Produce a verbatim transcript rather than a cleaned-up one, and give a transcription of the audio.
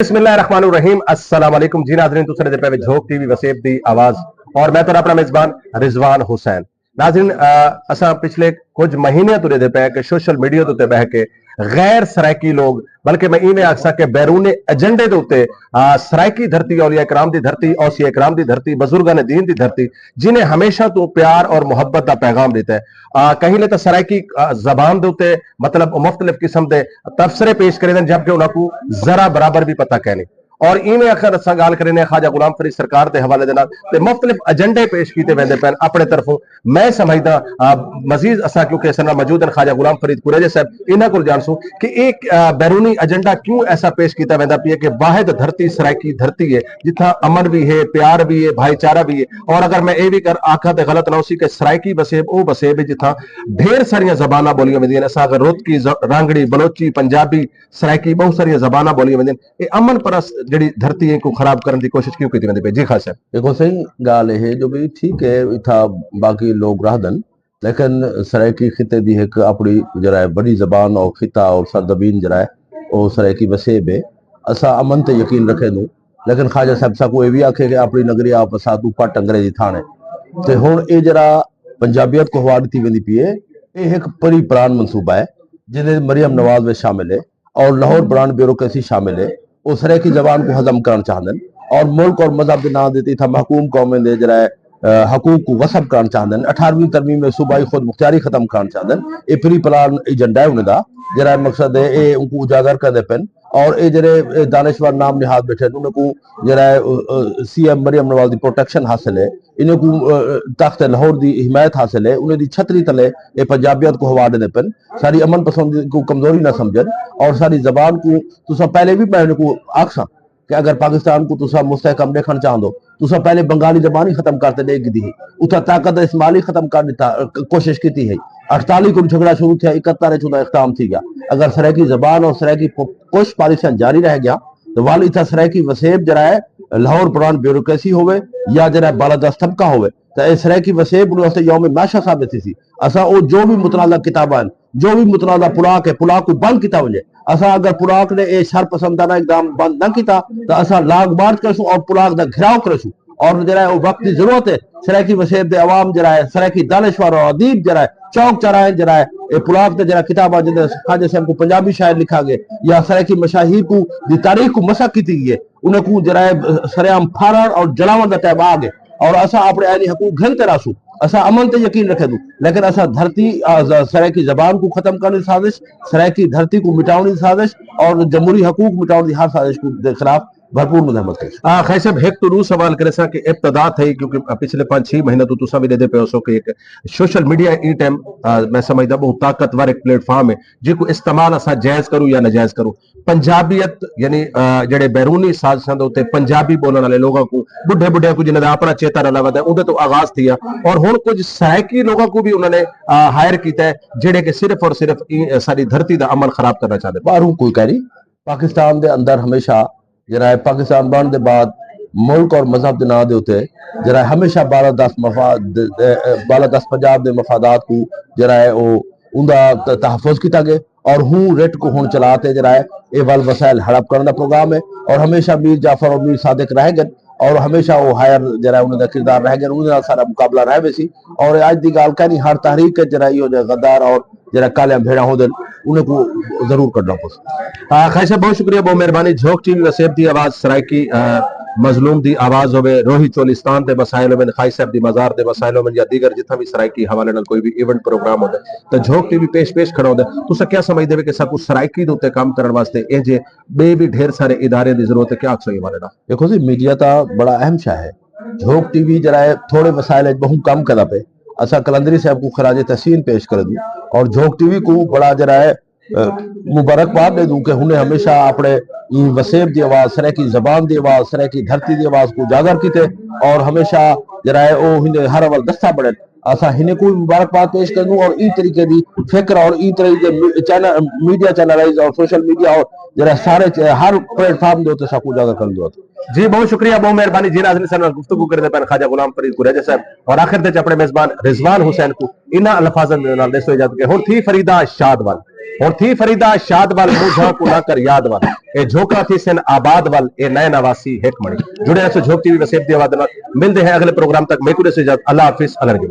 بسم اللہ الرحمن الرحیم، السلام علیکم جی ناظرین، تساں دے پے وچ جھوک ٹی وی وسیب دی آواز اور میں تہاڈا اپنا میزبان رضوان حسین۔ ناظرین، آ، اساں پچھلے کچھ مہینے توں دے پے کہ سوشل میڈیا تے بہ کے غیر سرائیکی لوگ، بلکہ میں ایویں آکھ سکاں کہ بیرون ایجنڈے دے اُتے، آ، سرائیکی دھرتی، اولیاء کرام دی دھرتی، اوصیاء کرام دی دھرتی، بزرگان دین دی دھرتی، جنہیں ہمیشہ تو پیار اور محبت دا پیغام دیتا ہے۔ آ، کہیں لے تو سرائیکی، آ، زبان دے اُتے مطلب مختلف قسم دے تبصرے پیش کرے دن، جبکہ انہاں کو ذرا برابر بھی پتہ کہنی۔ اور ایویں اکھر اساں گال کرنے خواجہ غلام فرید سرکار دے حوالے دے نال تے مختلف ایجنڈے پیش کیتے ویندے پین اپنے طرفوں۔ میں سمجھدا، آ، مزید اساں کیونکہ اساں نال موجود ہیں خواجہ غلام فرید قریجہ صاحب، انہاں کول جانسوں کہ ایک، آ، بیرونی ایجنڈا کیوں ایسا پیش کیتا ویندا پیا کہ واحد دھرتی سرائیکی دھرتی ہے، جتھاں امن بھی ہے، پیار بھی ہے، بھائی چارہ بھی ہے۔ اور اگر میں اے بھی کر آکھاں تے غلط نہ ہوسی کہ سرائیکی وسیب او وسیب ہے جتھاں ڈھیر ساریاں زباناں بولیاں ویندیاں نے۔ اساں اگر رتکی، ز-، رانگڑی، بلوچی، پنجابی، سرائیکی، بہت ساریاں زباناں بولیاں ویندیاں نے۔ اے امن پرست جڑی دھرتی ہے کو خراب کرن دی کوشش کیوں کیتی ویندی پئی؟ جی خاص صاحب۔ دیکھو صحیح گال اے ہے جو بھی ٹھیک ہے، اتھا باقی لوگ رہ دن، لیکن سرائیکی خطے دی ایک اپنی جڑا ہے بڑی زبان اور خطہ اور سرزمین جڑا ہے، او سرائیکی وسیب ہے۔ اسا امن تے یقین رکھے دوں، لیکن خواجہ صاحب سا کو اے بھی آکھے کہ اپنی نگری آپ اسا تو پٹ انگریزی تھانے۔ تے ہن اے جڑا پنجابیت کو حوالے تھی ویندی پی ہے، اے ایک پری پران منصوبہ ہے، جس میں مریم نواز بھی شامل ہے اور لاہور برانڈ بیوروکریسی شامل ہے۔ وہ سرائیکی زبان کو ہضم کرنا چاہتے ہیں اور ملک اور مذہب کے نام دیتے تھا محکوم قومیں دے جڑا ہے، آ، حقوق کو غصب کرنا چاہتے ہیں۔ اٹھارہویں ترمیم میں صوبائی خود مختاری ختم کرنا چاہتے ہیں۔ یہ پری پلان ایجنڈا ہے انہیں دا، جڑا ہے مقصد ہے، یہ ان کو اجاگر کرتے پن۔ اور یہ جڑے، اے، دانشور نام نہاد بیٹھے ہیں، انہیں کو جڑا ہے، آ، آ، سی ایم مریم نواز دی پروٹیکشن حاصل ہے، انہیں کو، آ، تخت لاہور دی حمایت حاصل ہے، انہیں دی چھتری تلے یہ پنجابیت کو حوالے دے پن۔ ساری امن پسند کو کمزوری نہ سمجھن اور ساری زبان کو، تساں پہلے بھی میں انہیں کو آکھساں کہ اگر پاکستان کو تساں مستحکم دیکھنا چاہندو، تساں پہلے بنگالی زبان ہی ختم کرتے دیکھ دی۔ اتھا طاقت دا استعمال ہی ختم کر دیتا، کوشش کیتی ہے۔ اٹھتالیس کو جھگڑا شروع تھیا، اکہتر وچ اختتام تھی گیا۔ اگر سرائیکی زبان اور سرائیکی پ-، پش پالیسیاں جاری رہ گیا تو وال اتھا سرائیکی وسیب جڑا ہے، لاہور پران بیوروکریسی ہوئے یا جڑا ہے بالادست طبقہ ہوئے، تے اے سرائیکی وسیب انہاں واسطے یوم ماشا ثابت تھی سی۔ اساں او جو بھی متنازع کتاباں ہن، جو بھی متنازع پلاک ہے، پلاک کو بند کیتا ونجے۔ اساں اگر پلاک نے اے شر پسندانہ اقدام بند نہ کیتا، تاں اساں لانگ مارچ کرسوں اور پلاک دا گھراؤ کرسوں۔ اور جڑا ہے، او وقت دی ضرورت ہے۔ سرائیکی وسیب دے عوام جڑا ہے، سرائیکی دانشور اور ادیب جڑا ہے، چوک چوراہے جڑا ہے، اے پلاک تے جڑا کتاباں جدے خواجہ صاحب کو پنجابی شاعر لکھا گئے یا سرائیکی مشاہیر کو دی تاریخ کو مسخ کیتی گئی ہے، انہاں کو جڑا ہے، سرعام پھاڑن اور جلاون دا ٹائم آ گئے۔ اور اساں اپنے آئینی حقوق گھن تے راسوں، اساں امن تے یقین رکھے دوں، لیکن اساں دھرتی، آ، ز-، سرائیکی زبان کو ختم کرنے دی سازش، سرائیکی دھرتی کو مٹاؤن دی سازش اور جمہوری حقوق مٹاؤن دی ہر سازش کو دے خلاف بھرپور مذمت کرے۔ آ، خیر صاحب، ایک تو نو سوال کرے سا کہ ابتدا تھئی، کیونکہ پچھلے پانچ چھ مہینے تو تساں بھی دے پے ہو سو کہ ایک سوشل میڈیا ای ٹائم، آ، میں سمجھدا بہت طاقتور ایک پلیٹ فارم ہے، جے کو استعمال اساں جائز کروں یا ناجائز کروں۔ پنجابیت، یعنی، آ، جڑے بیرونی سازشاں دے اُتے پنجابی بولن والے لوگاں کو، بڈھے بڈھے کو جنہاں دا اپنا چیتا رلا ودا ہے، اون دے تو آغاز تھیا۔ اور ہن کچھ سرائیکی لوگاں کو بھی انہاں نے، آ، ہائر کیتا ہے، جڑے کہ صرف اور صرف ای-، ساری دھرتی دا عمل خراب کرنا چاہتے ہیں۔ باہروں کوئی کہہ نہیں، پاکستان دے اندر ہمیشہ جڑا ہے پاکستان بننے دے بعد ملک اور مذہب دے نام دے اُتے جڑا ہے ہمیشہ بالادست مفاد، بالادست پنجاب دے مفادات کو جڑا ہے او اوندا ت-، تحفظ کیتا گئے۔ اور ہوں رٹ کو ہن چلا تے جڑا ہے اے ول وسائل ہڑپ کرن دا پروگرام ہے۔ اور ہمیشہ میر جعفر اور میر صادق رہ گئے اور ہمیشہ وہ ہائر جڑا ہے انہاں دا کردار رہ گئے، انہاں نال سارا مقابلہ رہ وے سی۔ اور اج دی گال کہنی ہر تحریک ہے جڑا ایہو جہا غدار اور جڑا کالیاں بھیڑاں ہوندے نے، انہاں کو ضرور کڈنا پوسی۔ آ، خواجہ صاحب، بہت شکریہ، بہت مہربانی۔ جھوک ٹی وی وسیب دی آواز، سرائیکی، آ، مظلوم دی آواز ہوے، روہی چولستان دے مسائل ہوے، خواجہ صاحب دی مزار دے مسائل ہوے یا دیگر جتھاں بھی سرائیکی حوالے نال کوئی بھی ایونٹ پروگرام ہوندا ہے، تو جھوک ٹی وی پیش پیش کھڑا ہوندا ہے۔ تساں کیا سمجھدے ہو کہ ساکو سرائیکی دے اُتے کام کرن واسطے اے جے بے بھی ڈھیر سارے ادارے دی ضرورت ہے، کیا آکھسو اے حوالے نال؟ دیکھو جی، میڈیا تا بڑا اہم شے ہے۔ جھوک ٹی وی جڑا ہے تھوڑے وسائل وچ بہت کم کردا پے۔ اساں قلندری صاحب کو خراج تحسین پیش کر دوں اور جھوک ٹی وی کو بڑا جڑا ہے، اہ، مبارکباد دے دوں کہ انہیں ہمیشہ اپنے ای وسیب دی آواز، سرائیکی زبان دی آواز، سرائیکی دھرتی دی آواز کو اجاگر کیتے اور ہمیشہ جڑا ہے او ہندے ہر اول دستہ بڑے۔ اساں ہنے کو مبارکباد پیش کرنوں اور ای طریقے دی فکر اور ای طریقے دے می- چینل، میڈیا چینلائز اور سوشل میڈیا اور جڑا سارے چ- ہر پلیٹ فارم دے اوتے ساکو اجاگر کرن دے اوتے۔ جی، بہت شکریہ، بہت مہربانی جی۔ ناظرین، سارے نال گفتگو کرنے پین خواجہ غلام فرید قریجہ صاحب اور آخر تے اپنے میزبان رضوان حسین کو انہاں الفاظاں دے نال دسو اجازت کہ ہن تھی فریدا شاد وال، ہن تھی فریدا شاد وال، مجھا کو نہ کر یاد وال، اے جھوکا تھی سن آباد وال، اے نئے نواسی ہک مڑی۔ جڑے رہو جھوک ٹی وی وسیب دی آواز دے نال۔ ملدے ہیں اگلے پروگرام تک، میکو دسو اجازت، اللہ حافظ، اللہ نگہبان۔